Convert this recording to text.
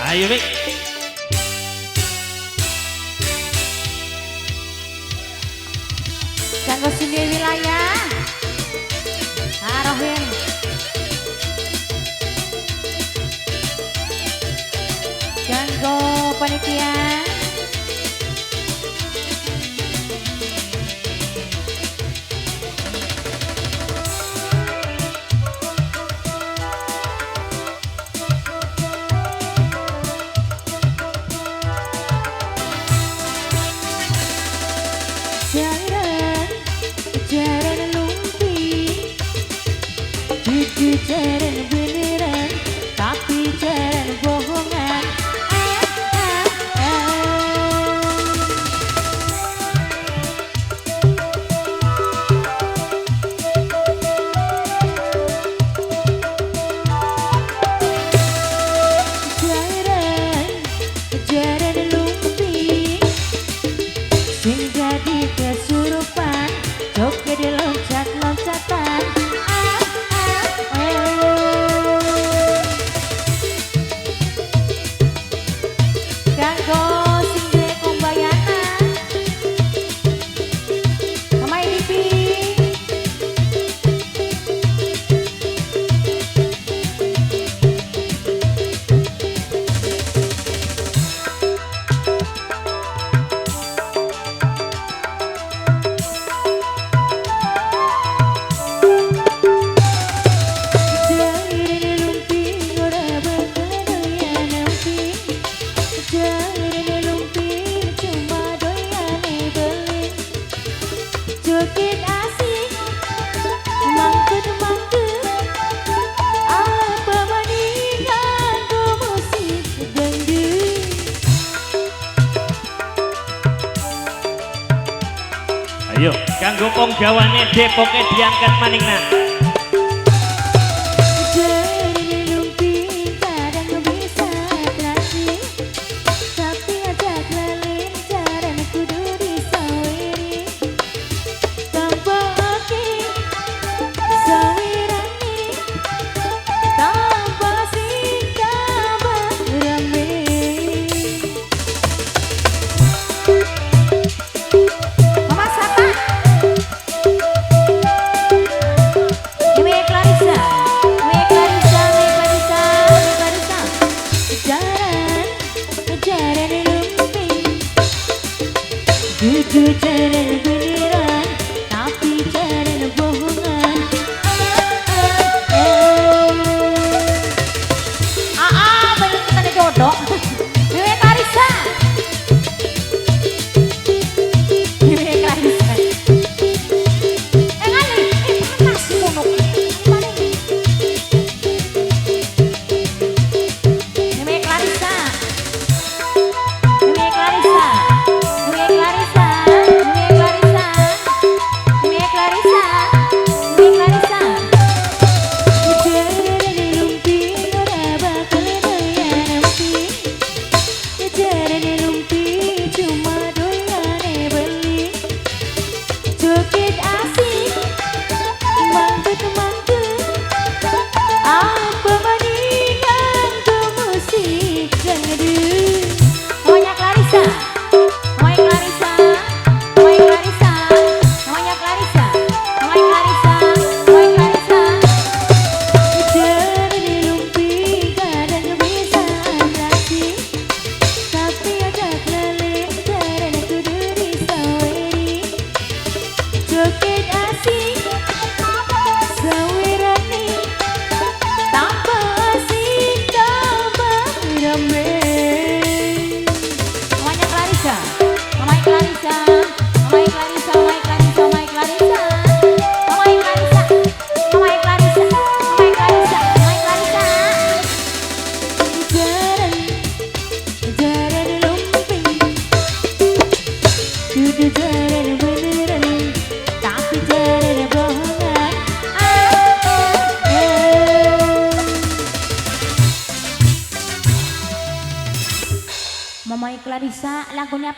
Ayo Mik. Kanggo sini wilayah Arohin. Kanggo panitia. Jaran lumpi, dudu jaran beneran, tapi jaran bohongan. Jaran lumpi, sing jadi kesurupan. Joget loncat-loncatan. Kanggo sing duwe kumbayana, Mama Ipi. Joget asik, mangkut-mangkut, apa maning kanggo musik dangdut. Ayo, kanggo ponggawane Depoke diangkat maning nang. Dudu jaran beneran, tapi jaran bohongan. Banyak kita nih jodoh. Wewe Clarissa. Wewe Clarissa. Ngali, panas mono. Wewe Clarissa. Wewe Clarissa. Wewe Clarissa. Mama Clarissa, lagunya apa?